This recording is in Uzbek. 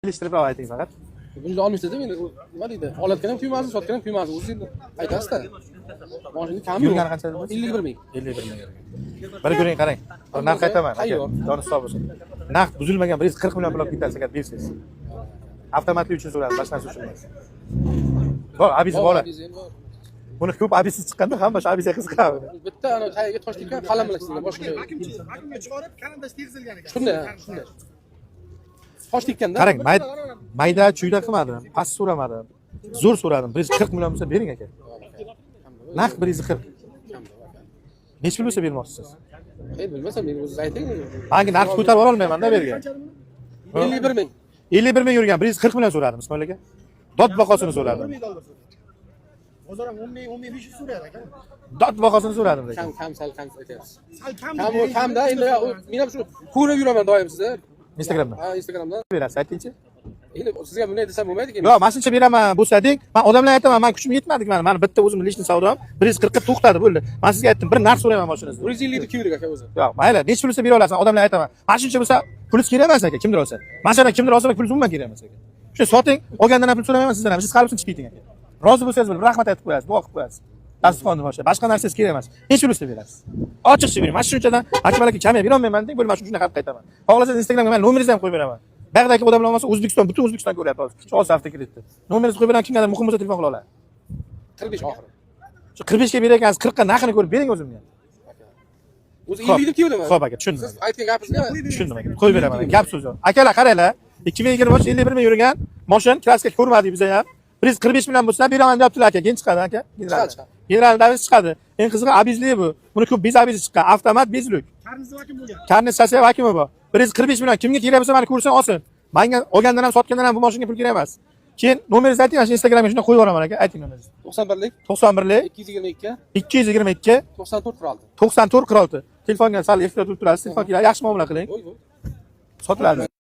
Kelishtirib ayting faqat. Buni olmaysizda, meni nima deydi? Olayotgan ham kuymasin, sotgan ham kuymasin. O'zi endi aytasizda. Moshinani kami yo'q. Yurgani qancha dedi? 51 ming. 51 ming yurgan. Bir ko'ring, qarang. Bir narx aytaman, aka. Tayyor. Joni sog' bo'lsin. Naqd buzilmagan 140 million pul olib ketasiz agar bersangiz. Avtomatli uchun so'radim, boshqa narsa uchun emas. Bor, abisi Bor, bor. abizi ham bor. Buni ko'p abisiz chiqqanda hamma shu abisiga qiziqadi. Bitta ana tagiga tosh tekkan, qalam bilan chizilgan, boshqa joyi. Vakuumga chiqarib, karandash tegizilgan ekan. Shunday, ha, shunday. Tosh tekkanda. Qarang, mayda chuyda qilmadim, past so'ramadim. Zo'r so'radim. 140 million bo'lsa bering, aka. Naqd 140. Nechi pul bo'lsa bermoqchisiz? Ey, bilmasam, men o'zingiz ayting. Manga narx ko'tarib ololmayman-da bu yerga. 51 ming. 51 ming yurgan, 140 million so'radim, Ismoil aka. Dod bahosini so'radim. 10 ming dollar so'radi. Bozor ham 10 ming, 10 ming 500 so'raydi aka. Dod bahosini so'radim lekin. Kam, kam, sal kam aytyapsiz. Sal kam. Kam, kamda endi men ham shu ko'rib yuraman doim sizni. Instagramda. Ha, Instagramda. Berasiz, aytingchi. Endi sizga bunday desam bo'lmaydi ekan. Yo'q, mana shuncha beraman bo'lsa deng, man odamlarga aytaman, man kuchim yetmadi, mana bitta o'zim личный savdom 140 ga to'xtadi, bo'ldi. Man sizga aytdim, bir narx so'rayman mashinasiz. 150 deb kiydik aka o'zi. Yo'q, mayli, nechi pul bo'lsa bera olasan, odamlarga aytaman. Mana shuncha bo'lsa, pulingiz kerak emas, aka, kimdir olsa. Mana kimdir olsa, pulingiz umuman kerak emas, aka. Shu soting, olgandan ham pul so'ramayman sizdan ham. Siz qalbsiz chiqib keting, aka. Rozi bo'lsangiz bo'ldi, rahmat aytib qo'yasiz, duo qilib qo'yasiz. Dasturxonni boshqa, boshqa narsangiz kerak emas. Nechi pul bo'lsa berasiz. Ochiqcha bering. Mana shunchadan Akmal aka kamaya berolmayman deng, bo'ldi, mana shuncha qilib qaytaman. Xohlasangiz Instagramga men nomeringizni ham qo'yib beraman. Bag'dagi odamlar olmasa, O'zbekiston, butun O'zbekiston ko'ryapti hozir. Shu olsa avtokreditni. Nomeringizni qo'yib beraman, kimgadir muhim bo'lsa telefon qila oladi. 45 oxiri. Shu 45 ga berayotgansiz, 40 ga narxini ko'rib bering o'zimga. O'zi Xo'p. 50 deb kiydim. Xo'p aka, tushundim. Siz aytgan gapingizga Tushundim aka. Qo'yib beraman. Gap so'z yo'q. Akalar, qaranglar, 2023 51 ming yurgan moshin, краска ko'rmadik biz ham. 145 million bo'lsa beraman deyaptilar, aka. Keyin chiqadi, aka. Chiqadi, chiqadi. General Davis chiqadi. Eng qizig'i abizli bu. Buni ko'p без обиз chiqqan. Avtomat без люк. Karnizi vakuum bo'lgan. Karniz sasiya vakumi bor. 145 million kimga kerak bo'lsa, mani ko'rsin, olsin. Manga olgandan ham, sotgandan ham bu mashinaga pul kerak emas. Keyin nomeringizni ayting, mana shu Instagramga shunday qo'yib yuboraman, aka. Ayting nomeringizni. 91lik 91lik 222 222 94 46. 94 46. Telefonga sal ehtiyot bo'lib turasiz. Telefon keladi, yaxshi muomala qiling. Voy voy. Sotiladi.